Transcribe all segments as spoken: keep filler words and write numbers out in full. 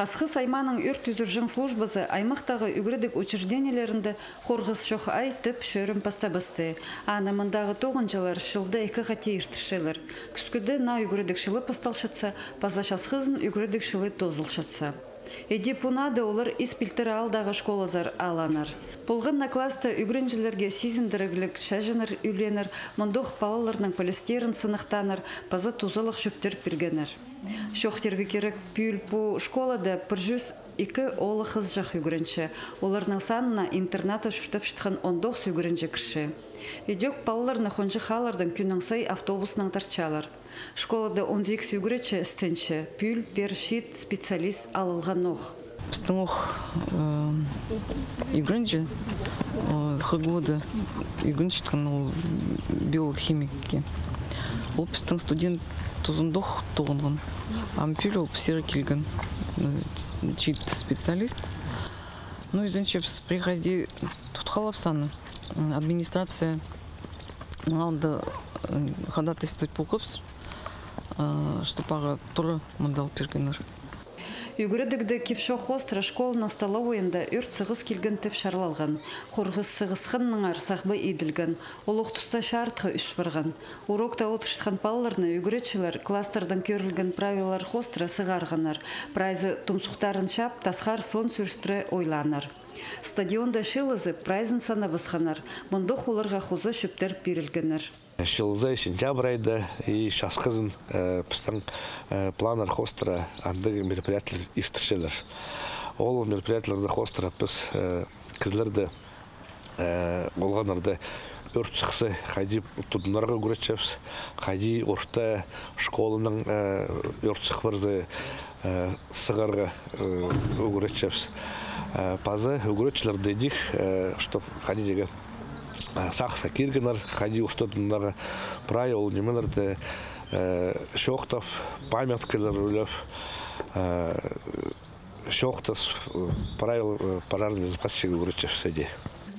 Асхыс аймааның ӧрт ӱзӱрҷең службазы аймахтағы ӱгредіг учреждениелерінде «Хорғыс чох ай» тіп чӧрім пастабысты. Аны мындағы тоғынҷылар чылда ікі хати иртірчелер. Кӱскӱде наа ӱгредіг чылы пасталчатса, паза часхызын ӱгредіг чылы тоозылчатса. Іди пу наада олар Ис Пилтірі аалдағы школазар аалланар. Полған на класста ӱгренҷілерге сизіндірігліг чачыннар ӱлееннер, мындох палаларның пілістерін сыныхтааннар, паза тузалығ чӧптер пиргеннер. Чоохтирға кирек, пӱӱл пу школада пір чӱс ікі оолах-хызыҷах ӱгренче. Оларның санына интернатта чуртапчатхан он тоғыс ӱгренҷі кірче. Ідӧк палаларны хонҷых ааллардаң кӱннің сай автобуснаң тартчалар. Школада он сигіс ӱгретчі істенче, пӱӱл пеер чиит специалист алылғанох. Пістің ох, э, ӱгренҷі, э, ХГУ-да ӱгренчеткен, ол биохимикке. Ол пістің студент тузындох тоғынған. Ам пӱӱл ол пістерге килген, э, чиит специалист. Ну, ізенчебіс, приходи, тутхалап саны. М, администрация алында, э, ходатайствовать полғабыс, э, чтоб ағаа тура мында алып пиргеннер. Ӱгредігде кип-чоох хоостыра школаның столовойында ӧрт сығыс килген тіп чарлалған. Хорғыс сығысханнаңар сахпа иділген. Ол ох туста чарытха ӱс парған. Урокта одырчатхан палаларны ӱгретчілер класстардаң кӧрілген правилалар хоостыра сығарғаннар. Прайзы тумсухтарын чаап, тасхар сон сӱрістіре ойлааннар. Стадионда чыылызып, прайзын санабысханнар. Мындох оларға хоза чӧптер пирілгеннер. Чыылызай сентябрь айда и часхызын, э, пістің, э, планнар хоостыра андағ мероприятиелер иртірчелер. Ол мероприятиелерні хоостыра піс, э, кізілерді, э, олғаннарды ӧрт сыхса хайди тудынарға ӱгретчебіс, хайди орта школаның, э, ӧрт сых парза, э, сығарға, э, ӱгретчебіс. Э, паза ӱгретчілерді идӧк, э, чтоб хайди дее, э, сағысха киргеннер, хайди орта тудынарға, прай ол нимелерді, э, чоохтап, памяткалар ӱлеп, э, чоохтас, э, правила, э, пожарной безопасности ӱгретчебіс іди.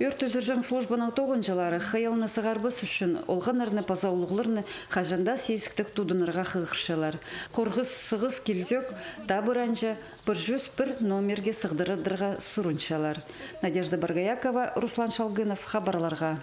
Ӧрт ӱзӱрҷең службаның тоғынҷылары хыйалны сығарбас ӱчӱн олғаннарны паза улуғларны хаҷан даа сизіктіг тудынарға хығырчалар. Хорғыс сығыс килзе ӧк, табырағынҷа пір чӱс пір номерге сығдырадарға сурынчалар. Надежда Боргоякова, Руслан Шалгынов, хабарларға.